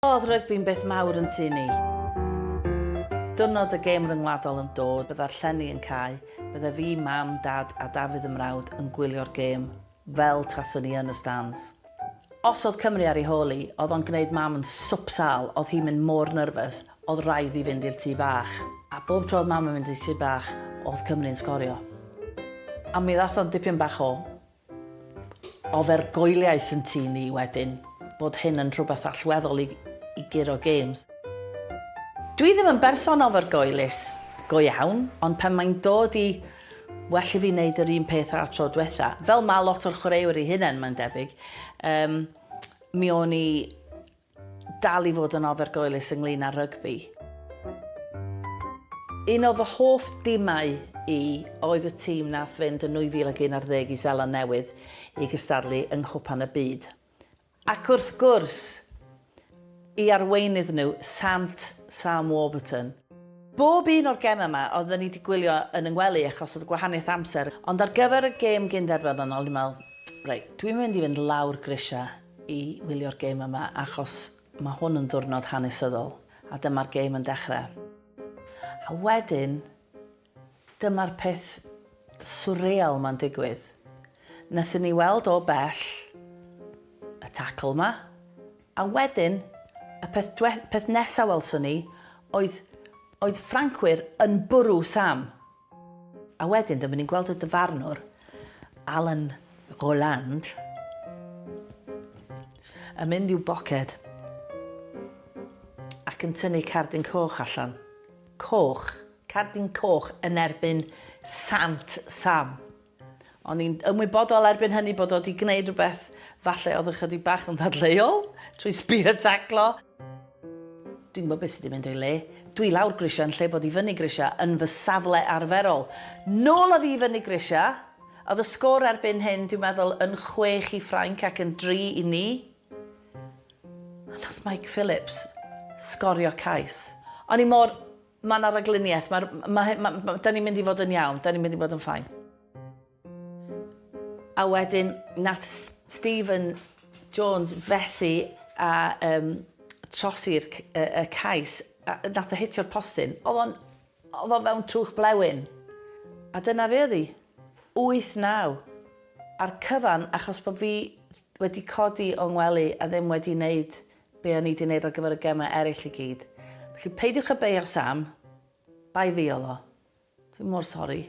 Oedd rygbi'n beth mawr yn tŷ ni. Diwrnod y gêm ryngwladol yn dod, bydda'r llenni yn cau, bydde fi, Mam, Dad a Dafydd 'y mrawd yn gwylio'r gêm fel taswn i yn y stands. Os oedd Cymru ar ei hôl hi, oedd o'n gneud Mam yn swp sâl, oedd hi'n mynd mor nyrfys, oedd raid i fynd i'r tŷ bach. A bob tro oedd Mam yn mynd i'r tŷ bach, oedd Cymru'n sgorio. A mi ddath o'n dipyn bach o ofergoeliaeth yn tŷ ni wedyn bod hyn yn rhywbeth allweddol i i guro games. Dwi ddim yn berson ofergoelus go iawn, ond pan mae'n dod i well i fi wneud yr un peth â'r tro diwetha, fel mae lot o'r chwaraewyr eu hunain mae'n debyg, um, mi o'n i dal i fod yn ofergoelus ynglŷn â rygbi. Un o fy hoff dimau i oedd y tîm nath fynd yn 2011 i Seland Newydd i gystadlu yng Nghwpan y Byd. Ac wrth gwrs, i arweinydd nhw, Sant Sam Warburton. Bob un o'r gemau yma oedden ni wedi gwylio yn 'y ngwely achos oedd gwahaniaeth amser, ond ar gyfer y gêm gyn-derfynol o'n i'n meddwl, reit, dwi'n mynd i fynd lawr grisiau i wylio'r gêm yma achos mae hwn yn ddiwrnod hanesyddol a dyma'r gêm yn dechrau. A wedyn, dyma'r peth swreal ma'n digwydd. Nethon ni weld o bell y tackle 'ma, a wedyn y peth dwe- peth nesa welson ni oedd oedd Ffrancwyr yn bwrw Sam. A wedyn dyma ni'n gweld y dyfarnwr, Alan Roland, yn mynd i'w boced ac yn tynnu cardyn coch allan. Coch. Cardyn coch yn erbyn Sant Sam. O'n i'n ymwybodol erbyn hynny bod o wedi gwneud rhywbeth falle oedd ychydig bach yn ddadleuol trwy sbio taclo. Dwi'n gwybod beth sydd wedi mynd o'i le. Dwi lawr grisiau yn lle bod i fyny grisiau yn fy safle arferol. Nôl â fi i fyny grisiau. Oedd y sgôr erbyn hyn, dwi'n meddwl, yn chwech i Ffrainc ac yn dri i ni. A nath Mike Phillips sgorio cais. O'n i mor... Mae 'na ragluniaeth, mae'r... mae, mae, mae, da ni'n mynd i fod yn iawn, da ni'n mynd i fod yn fine. A wedyn nath Stephen Jones fethu a um, trosi'r y, y cais, a nath o hitio'r postyn. Oedd o'n, oedd o fewn trwch blewyn. A dyna fe oedd hi. 8-9. A'r cyfan achos bod fi wedi codi o'n ngwely a ddim wedi wneud be o'n i wedi wneud ar gyfer y gemau eraill i gyd. Felly peidiwch â beio Sam, bai fi oedd o. Dwi mor sori.